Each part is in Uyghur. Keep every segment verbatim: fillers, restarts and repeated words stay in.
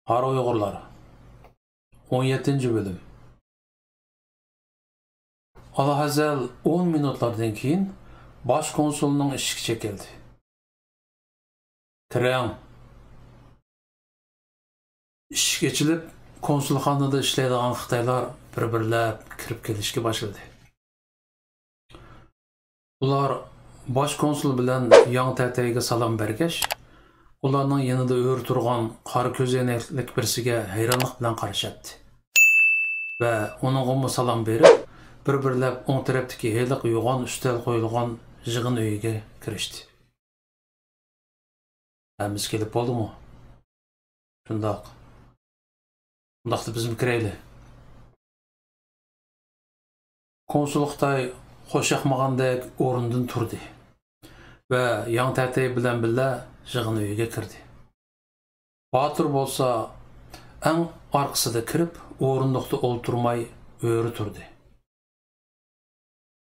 قارا ئۇيغۇرلار. ئون يەتتىنچى بۆلۈم. ئالاھەزەل ئون مىنۇتلاردىن كېيىن باش كونسۇلنىڭ ئىشىكى چېكىلدى. «كىرىڭ!» ئىشىك ئېچىلىپ، كونسۇلخانىدا ئىشلەيدىغان خىتايلار بىر-بىرلەپ كىرىپ كېلىشكە باشلىدى. ئۇلار باش كونسۇل بىلەن ياڭ تەتەيگە سالام بەرگەچ، ئۇلارنىڭ يېنىدا ئۆرە تۇرغان قارا كۆزەينەكلىك بىرسىگە ھەيرانلىق بىلەن قارىشاتتى ۋە ئۇنىڭغىمۇ سالام بېرىپ، بىر-بىرلەپ ئوڭ تەرەپتىكى ھېلىقى يوغان ئۈستەل قويۇلغان يىغىن ئۆيىگە كىرىشتى. ھەممىسى كېلىپ بولدىمۇ؟ شۇنداق. ئۇنداقتا بىزمۇ كىرەيلى. كونسۇل خىتاي خوش ياقمىغاندەك ئورنىدىن تۇردى ۋە ياڭ تەتەي بىلەن بىللە يىغىن ئۆيىگە كىردى. باتۇر بولسا ئەڭ ئارقىسىدا كىرىپ، ئورۇندۇقتا ئولتۇرماي ئۆرە تۇردى.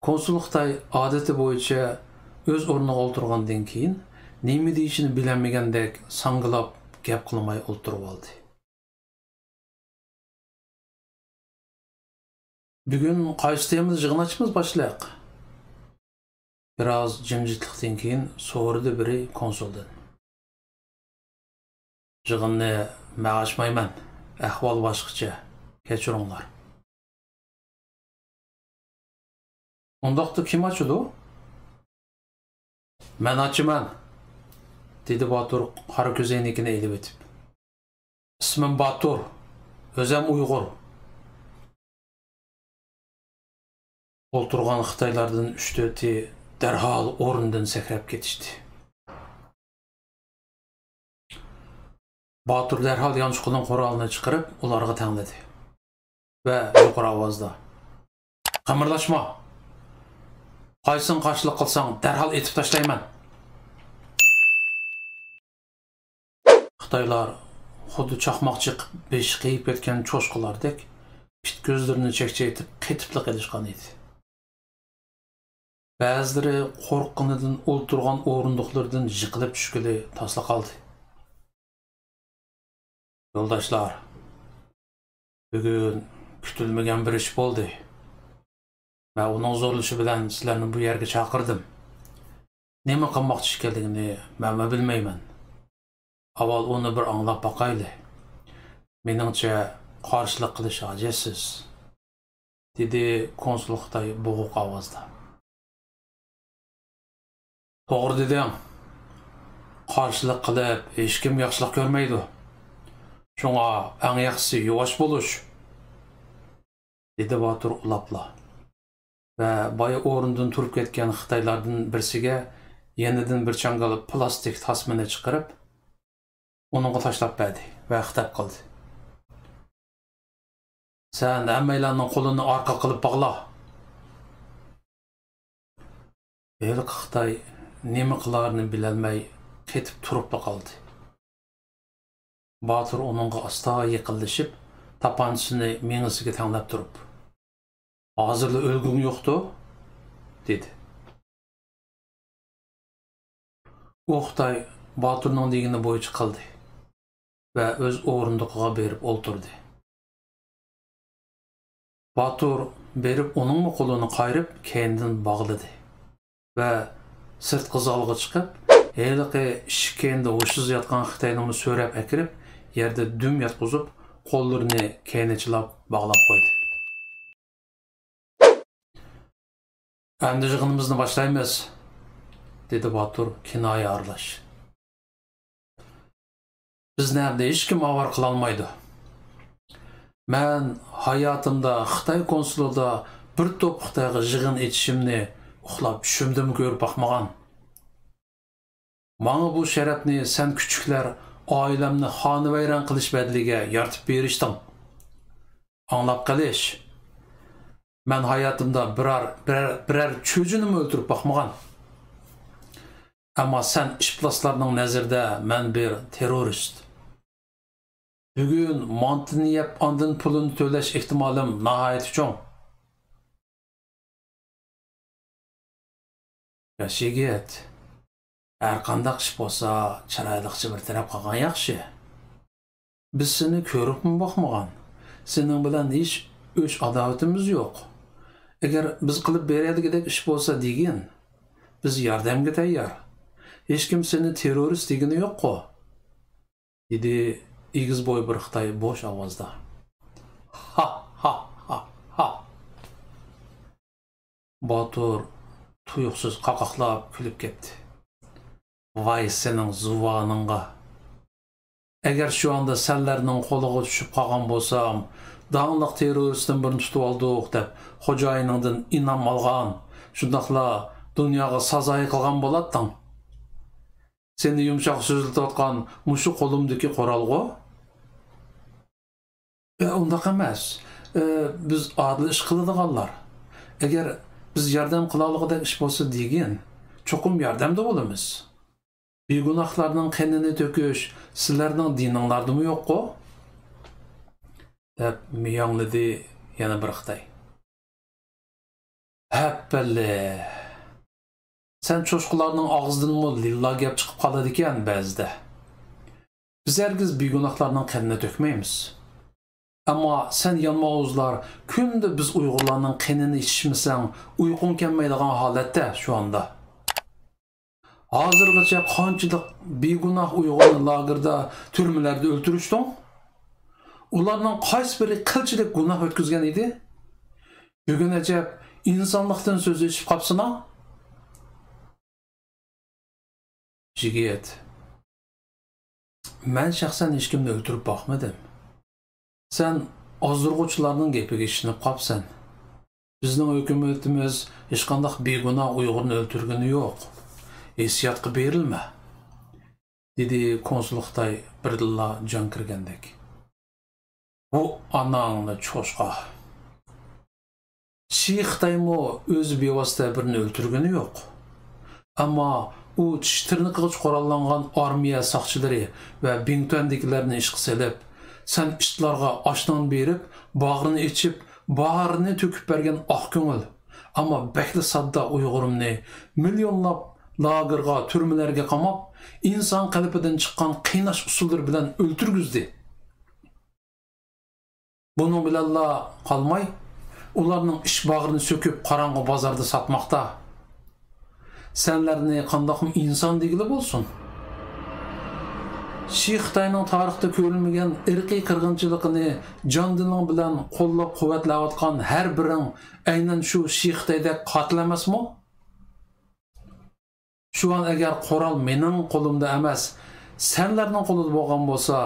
كونسۇل خىتاي ئادىتى بويىچە ئۆز ئورنىغا ئولتۇرغاندىن كېيىن، نېمە دېيىشىنى بىلەلمىگەندەك ساڭگىلاپ گەپ قىلماي ئولتۇرۇۋالدى. «بۈگۈن قايسى تېمىدا يىغىن ئاچىمىز، باشلىق؟» بىراز جىمجىتلىقتىن كېيىن سورىدى بىرى كونسۇلدىن. «يىغىننى مەن ئاچمايمەن، ئەھۋال باشقىچە، كەچۈرۈڭلار.» «ئۇنداقتا كىم ئاچىدۇ؟» «مەن ئاچىمەن»، دېدى باتۇر قارا كۆزەينىكىنى ئېلىۋېتىپ. «ئىسمىم باتۇر، ئۆزەم ئۇيغۇر.» ئولتۇرغان خىتايلاردىن ئۈچ-تۆتى دەرھال ئورنىدىن سەكرەپ كېتىشتى. باتۇر دەرھال يانچۇقىدىن قورالىنى چىقىرىپ، ئۇلارغا تەڭلىدى ۋە يۇقىرى ئاۋازدا: «قىمىرلاشما! قايسىڭ قارشىلىق قىلساڭ، دەرھال ئېتىپ تاشلايمەن!» خىتايلار خۇددى چاقماق چېقىپ بېشى قېيىپ كەتكەن چوشقىلاردەك پىت كۆزلىرىنى چەكچەيتىپ قېتىپلا قېلىشقان ئىدى. بەزىلىرى قورققىنىدىن ئولتۇرغان ئورۇندۇقلىرىدىن يىقىلىپ چۈشكىلى تاسلا قالدى. يولداشلار، بۈگۈن كۈتۈلمىگەن بىر ئىش بولدى. مەن ئۇنىڭ زورلىشى بىلەن سىلەرنى بۇ يەرگە چاقىردىم. نېمە قىلماقچى ئىكەنلىكىنى مەنمۇ بىلمەيمەن. ئاۋۋال ئۇنى بىر ئاڭلاپ باقايلى. مېنىڭچە، قارشىلىق قىلىش ھاجەتسىز، دېدى كونسۇل خىتاي بوغۇق ئاۋازدا. توغرا دېدىڭ. قارشىلىق قىلىپ ھېچكىم ياخشىلىق كۆرمەيدۇ. شۇڭا ئەڭ ياخشىسى يۇۋاش بولۇش، دېدى باتۇر ئۇلاپلا. ۋە بايا ئورنىدىن تۇرۇپ كەتكەن خىتايلاردىن بىرسىگە يېنىدىن بىر چاڭگال پىلاستىك تاسمىنى چىقىرىپ، ئۇنىڭغا تاشلاپ بەردى ۋە خىتاب قىلدى. سەن ھەممەيلەننىڭ قولىنى ئارقا قىلىپ باغلا. ھېلىقى خىتاي نېمە قىلارىنى بىلەلمەي قېتىپ تۇرۇپلا قالدى. باتۇر ئۇنىڭغا ئاستا يېقىنلىشىپ، تاپانچىسىنى مېڭىسىگە تەڭلەپ تۇرۇپ، ھازىرلا ئۆلگۈڭ يوقتۇ؟ دېدى. ئۇ خىتاي باتۇرنىڭ دېگىنى بويىچە قىلدى ۋە ئۆز ئورۇندۇقىغا بېرىپ ئولتۇردى. باتۇر بېرىپ ئۇنىڭمۇ قولىنى قايرىپ، كەينىدىن باغلىدى ۋە سىرتقا زالغا چىقىپ، ھېلىقى ئىشىك كەينىدە ھوشسىز ياتقان خىتاينىمۇ سۆرەپ ئەكىرىپ، يەردە دۈم ياتقۇزۇپ، قوللىرىنى كەينىچىلاپ باغلاپ قويدى. ئەمدى يىغىنىمىزنى باشلايمىز، دېدى باتۇر كىنايە ئارىلاش. بىزنى ئەمدى ھېچكىم ئاۋارە قىلالمايدۇ. مەن ھاياتىمدا خىتاي كونسۇلىدا بىر توپ خىتايغا يىغىن ئېچىشىمنى ئۇخلاپ چۈشۈمدىمۇ كۆرۈپ باقمىغان. ماڭا بۇ شەرەپنى سەن كۈچۈكلەر ئائىلەمنى خانىۋەيران قىلىش بەدىلىگە يارىتىپ بېرىشتىڭ. ئاڭلاپ قېلىش. مەن ھاياتىمدا بىرەر، بىرەر، بىرەر چۆجىنىمۇ ئۆلتۈرۈپ باقمىغان. ئەمما سەن ئىپلاسلارنىڭ نەزىرىدە مەن بىر تېررورىست. بۈگۈن مانتىنى يەپ، ئاندىن پۇلىنى تۆلەش ئېھتىمالىم ناھايىتى چوڭ. ياش يىگىت، ھەرقانداق ئىش بولسا، چىرايلىقچە بىر تەرەپ قىلغان ياخشى. بىز سېنى كۆرۈپمۇ باقمىغان. سېنىڭ بىلەن ھېچ ئۆچ-ئاداۋىتىمىز يوق. ئەگەر بىز قىلىپ بېرەلىگۈدەك ئىش بولسا دېگىن، بىز ياردەمگە تەييار. ھېچكىم سېنى تېررورىست دېگىنى يوققۇ؟ دېدى ئېگىز بوي بىر خىتاي بوش ئاۋازدا. ھا، ھا، ھا، ھا! باتۇر تۇيۇقسىز قاقاقلاپ كۈلۈپ كەتتى. ۋاي سېنىڭ زۇۋانىڭغا! ئەگەر شۇ ئاندا سەنلەرنىڭ قولىغا چۈشۈپ قالغان بولسام، داڭلىق تېررورىستتىن بىرنى تۇتۇۋالدۇق دەپ خوجايىنىڭدىن ئىنئام ئالغان، شۇنداقلا دۇنياغا سازايى قىلغان بولاتتىڭ. سېنى يۇمشاق سۆزلىتىۋاتقان مۇشۇ قولۇمدىكى قورالغۇ؟ ئە، ئۇنداق ئەمەس. ئە، بىز ئادىل ئىش قىلىدىغانلار. ئەگەر بىز ياردەم قىلالىغۇدەك ئىش بولسا دېگىن، چوقۇم ياردەمدە بولىمىز. بىگۇناھلارنىڭ قېنىنى تۆكۈش سىلەرنىڭ دىنىڭلاردىمۇ يوققۇ؟ دەپ مىياڭلىدى يەنە بىر خىتاي. ھەپپەللە! سەن چوشقىلارنىڭ ئاغزىدىنمۇ لىللا گەپ چىقىپ قالىدىكەن بەزىدە. بىز ھەرگىز بىگۇناھلارنىڭ قېنىنى تۆكمەيمىز. ئەمما سەن يانماۋۇزلار كۈندە بىز ئۇيغۇرلارنىڭ قېنىنى ئىچىشمىسەڭ ئۇيقۇڭ كەلمەيدىغان ھالەتتە شۇ ئاندا. ھازىرغىچە قانچىلىك بىگۇناھ ئۇيغۇرنى لاگېردا، تۈرمىلەردە ئۆلتۈرۈشتۈڭ؟ ئۇلارنىڭ قايسى بىرى قىلچىلىك گۇناھ ئۆتكۈزگەن ئىدى؟ بۈگۈن ئەجەب ئىنسانلىقتىن سۆز ئېچىپ قاپسىنا؟ يىگىت، مەن شەخسەن ھېچكىمنى ئۆلتۈرۈپ باقمىدىم. سەن ئازدۇرغۇچىلارنىڭ گېپىگە ئىشىنىپ قاپسەن. بىزنىڭ ھۆكۈمىتىمىز ھېچقانداق بىگۇناھ ئۇيغۇرنى ئۆلتۈرگىنى يوق. ھېسسىياتقا بېرىلمە، دېدى كونسۇل خىتاي بىردىنلا جان كىرگەندەك. بۇ ئاناڭنى چوشقا! شى خىتايمۇ ئۆزى بىۋاسىتە بىرىنى ئۆلتۈرگىنى يوق. ئەمما ئۇ چىش تىرنىقىغىچە قوراللانغان ئارمىيە ساقچىلىرى ۋە بىڭتۈەندىكىلەرنى ئىشقا سېلىپ، سەن ئىتلارغا ئاش-نان بېرىپ، باغرىنى ئېچىپ، باھارنى تۆكۈپ بەرگەن ئاق كۆڭۈل، ئەمما بەكلا ساددا ئۇيغۇرۇمنى مىليونلاپ لاگېرغا، تۈرمىلەرگە قاماپ، ئىنسان قېلىپىدىن چىققان قىيناش ئۇسۇللىرى بىلەن ئۆلتۈرگۈزدى. بۇنىڭ بىلەنلا قالماي، ئۇلارنىڭ ئىچ باغرىنى سۆكۈپ، قاراڭغۇ بازاردا ساتماقتا. سەنلەرنى قانداقمۇ ئىنسان دېگىلى بولسۇن؟ شى خىتاينىڭ تارىختا كۆرۈلمىگەن ئىرقىي قىرغىنچىلىقىنى جان-دىلىڭ بىلەن قوللاپ-قۇۋۋەتلەۋاتقان ھەر بىرىڭ ئەينەن شۇ شى خىتايدەك قاتىل ئەمەسمۇ؟ شۇ ئان ئەگەر قورال مېنىڭ قولۇمدا ئەمەس، سەنلەرنىڭ قولىدا بولغان بولسا،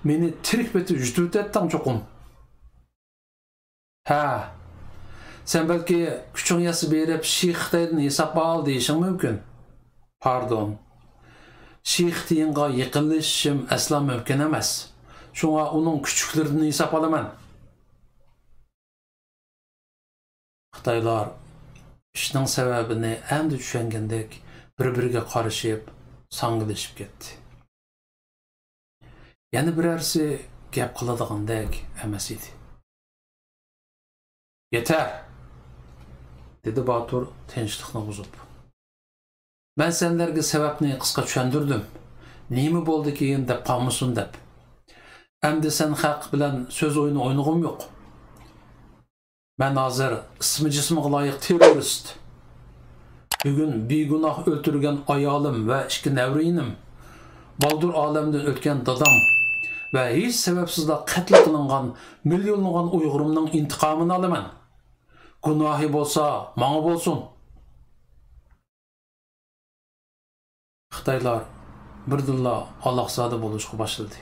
مېنى تىرىك پېتى يۇتۇۋېتەتتىڭ چوقۇم. ھە، سەن بەلكى كۈچۈڭ يەتسە بېرىپ شى خىتايدىن ھېساب ئال دېيىشىڭ مۇمكىن. پاردون. شى خىتىيىڭغا يېقىنلىشىشىم ئەسلا مۇمكىن ئەمەس. شۇڭا ئۇنىڭ كۈچۈكلىرىدىن ھېساب ئالىمەن. خىتايلار ئىشنىڭ سەۋەبىنى ئەمدى چۈشەنگەندەك بىر-بىرىگە قارىشىپ، ساڭگىلىشىپ كەتتى. يەنە بىرەرسى گەپ قىلىدىغاندەك ئەمەس ئىدى. يېتەر! دېدى باتۇر تىنچلىقنى بۇزۇپ. مەن سەنلەرگە سەۋەبنى قىسقا چۈشەندۈردۈم. نېمە بولدى كېيىن دەپ قالمىسۇن دەپ. ئەمدى سەن خەق بىلەن سۆز ئويۇنى ئوينىغۇم يوق. مەن ھازىر ئىسمى جىسمىغا لايىق تېررورىست. بۈگۈن بىگۇناھ ئۆلتۈرگەن ئايالىم ۋە ئىككى نەۋرىيىنىم، بالدۇر ئالەمدىن ئۆتكەن دادام ۋە ھېچ سەۋەبسىزلا قەتل قىلىنغان مىليونلىغان ئۇيغۇرۇمنىڭ ئىنتىقامىنى ئالىمەن. گۇناھى بولسا ماڭا بولسۇن. خىتايلار بىردىنلا ئالاقزادە بولۇشقا باشلىدى.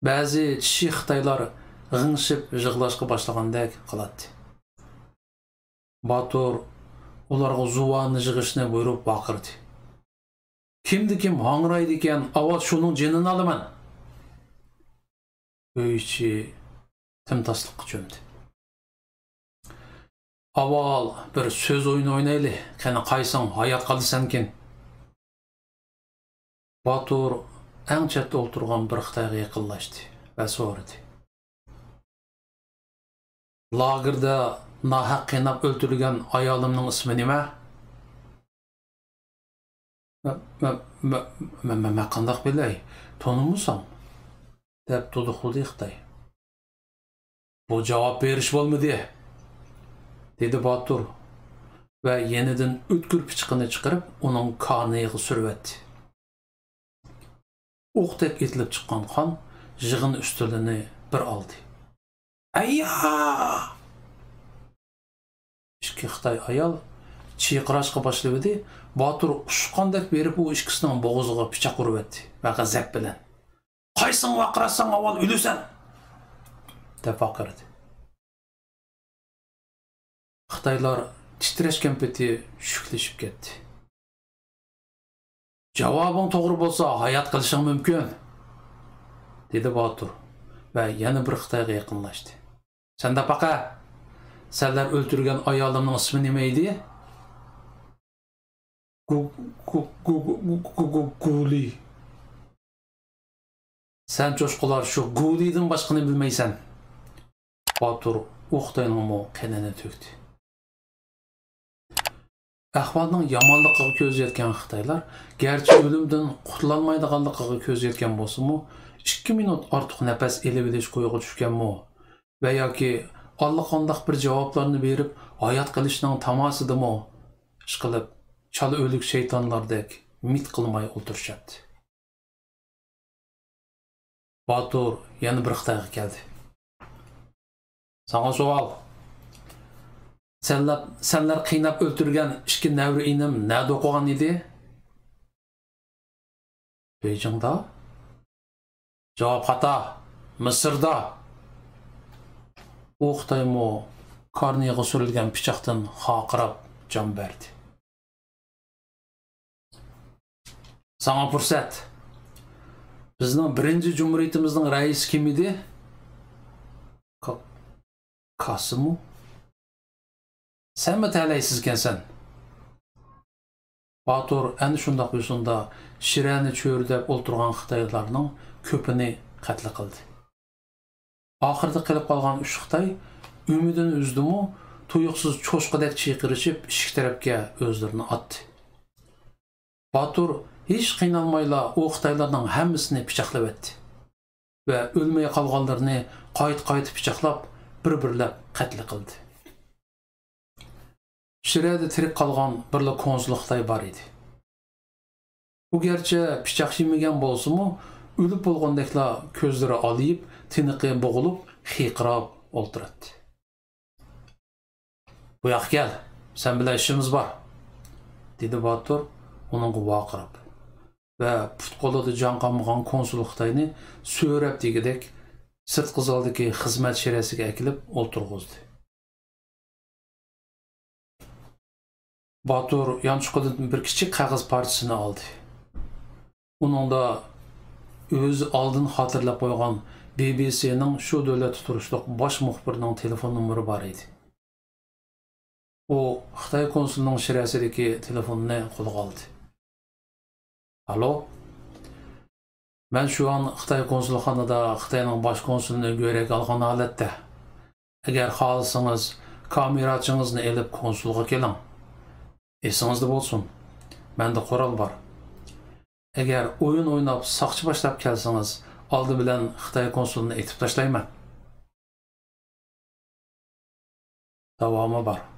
بەزى چىشى خىتايلار غىڭشىپ يىغلاشقا باشلىغاندەك قىلاتتى. باتۇر ئۇلارغا زۇۋاننى يىغىشنى بۇيرۇپ ۋارقىرىدى. كىمدە كىم ھاڭرايدىكەن، ئاۋۋال شۇنىڭ جېنىنى ئالىمەن. ئۆي ئىچى تىمتاسلىققا چۆمدى. ئاۋۋال بىر سۆز ئويۇنى ئوينايلى، قېنى قايسىڭ ھايات قالىسەنكىن؟ باتۇر ئەڭ چەتتە ئولتۇرغان بىر خىتايغا يېقىنلاشتى ۋە سورىدى. لاگېردا ناھەق قىيناپ ئۆلتۈرۈلگەن ئايالىمنىڭ ئىسمى نېمە؟ مە-، مە-، مە-، مە-، مە-، مەن قانداق بىلەي؟ تونۇمىسام؟ دەپ دۇدۇقلىدى خىتاي. بۇ جاۋاب بېرىش بولمىدى، دېدى باتۇر ۋە يېنىدىن ئۆتكۈر پىچىقىنى چىقىرىپ، ئۇنىڭ كارنىيىغا سۈرۈۋەتتى. ئوقتەك ئېتىلىپ چىققان قان يىغىن ئۈستىلىنى بىر ئالدى. ئەييا! ئىككى خىتاي ئايال چىرقىراشقا باشلىۋىدى. باتۇر ئۇچقاندەك بېرىپ ئۇ ئىككىسىنىڭ بوغۇزىغا پىچاق ئۇرۇۋەتتى ۋە غەزەپ بىلەن، «قايسىڭ ۋارقىراتساڭ ئاۋۋال ئۆلىسەن!» دەپ ۋارقىرىدى. خىتايلار تىترەشكەن پېتى شۈكلىشىپ كەتتى. «جاۋابىڭ توغرا بولسا، ھايات قېلىشىڭ مۇمكىن»، دېدى باتۇر ۋە يەنە بىر خىتايغا يېقىنلاشتى. «سەندە پاقا، سەنلەر ئۆلتۈرگەن ئايالىمنىڭ ئىسمى نېمە ئىدى؟» گۇ-، گۇ-، گۇ-، گۇ-، گۇ-، گۇ-، گۇلى. سەن چوشقىلار شۇ گۇلىدىن باشقىنى بىلمەيسەن. باتۇر ئۇ خىتاينىڭمۇ قېنىنى تۆكتى. ئەھۋالنىڭ يامانلىقىغا كۆزى يەتكەن خىتايلار گەرچە ئۆلۈمدىن قۇتۇلالمايدىغانلىقىغا كۆزى يەتكەن بولسىمۇ، ئىككى مىنۇت ئارتۇق نەپەس ئېلىۋېلىش كويىغا چۈشكەنمۇ ۋە ياكى ئاللىقانداق بىر جاۋابلارنى بېرىپ ھايات قېلىشنىڭ تاماسىدىمۇ، ئىشقىلىپ، چالا ئۆلۈك شەيتانلاردەك مىت قىلماي ئولتۇرۇشاتتى. باتۇر يەنە بىر خىتايغا كەلدى. ساڭا سوئال. سەنلەر، سەنلەر قىيناپ ئۆلتۈرگەن ئىككى نەۋرە ئىنىم نەدە ئوقۇغان ئىدى؟ بېيجىڭدا؟ جاۋاب خاتا. مىسىردا. ئۇ خىتايمۇ كارنىيىغا سۈرۈلگەن پىچاقتىن خارقىراپ جان بەردى. ساڭا پۇرسەت. بىزنىڭ بىرىنچى جۇمھۇرىيىتىمىزنىڭ رەئىسى كىم ئىدى؟ كا-، كاسىمو؟ سەنمۇ تەلەيسىزكەنسەن. باتۇر ئەنە شۇنداق يوسۇندا شىرەنى چۆرىدەپ ئولتۇرغان خىتايلارنىڭ كۆپىنى قەتل قىلدى. ئاخىرىدا قېلىپ قالغان ئۈچ خىتاي ئۈمىدىنى ئۈزدىمۇ، تۇيۇقسىز چوشقىدەك چىرقىرىشىپ ئىشىك تەرەپكە ئۆزلىرىنى ئاتتى. باتۇر ھېچ قىينالمايلا ئۇ خىتايلارنىڭ ھەممىسىنى پىچاقلىۋەتتى ۋە ئۆلمەي قالغانلىرىنى قايتا-قايتا پىچاقلاپ، بىر-بىرلەپ قەتل قىلدى. شىرەدە تىرىك قالغان بىرلا كونسۇل خىتاي بار ئىدى. ئۇ گەرچە پىچاق يېمىگەن بولسىمۇ، ئۆلۈپ بولغاندەكلا كۆزلىرى ئالىيىپ، تىنىقى بوغۇلۇپ، خىرقىراپ ئولتۇراتتى. «بۇ ياققا كەل، سەن بىلەن ئىشىمىز بار»، دېدى باتۇر ئۇنىڭغا ۋارقىراپ ۋە پۇت-قولىدا جان قالمىغان كونسۇل خىتاينى سۆرەپ دېگۈدەك سىرتقى زالدىكى خىزمەت شىرەسىگە ئەكېلىپ ئولتۇرغۇزدى. باتۇر يانچۇقىدىن بىر كىچىك قەغەز پارچىسىنى ئالدى. ئۇنىڭدا ئۆزى ئالدىن خاتىرىلەپ قويغان بى بى سىنىڭ شۇ دۆلەتتە تۇرۇشلۇق باش مۇخبىرىنىڭ تېلېفون نومۇرى بار ئىدى. ئۇ خىتاي كونسۇلىنىڭ شىرەسىدىكى تېلېفوننى قولىغا ئالدى. «ئالو، مەن شۇئان خىتاي كونسۇلخانىدا خىتاينىڭ باش كونسۇلىنى گۆرۈگە ئالغان ھالەتتە. ئەگەر خالىسىڭىز، كامېراچىڭىزنى ئېلىپ كونسۇلغا كېلىڭ. ئېسىڭىزدە بولسۇن، مەندە قورال بار. ئەگەر ئويۇن ئويناپ ساقچى باشلاپ كەلسىڭىز، ئالدى بىلەن خىتاي كونسۇلىنى ئېتىپ تاشلايمەن.» داۋامى بار.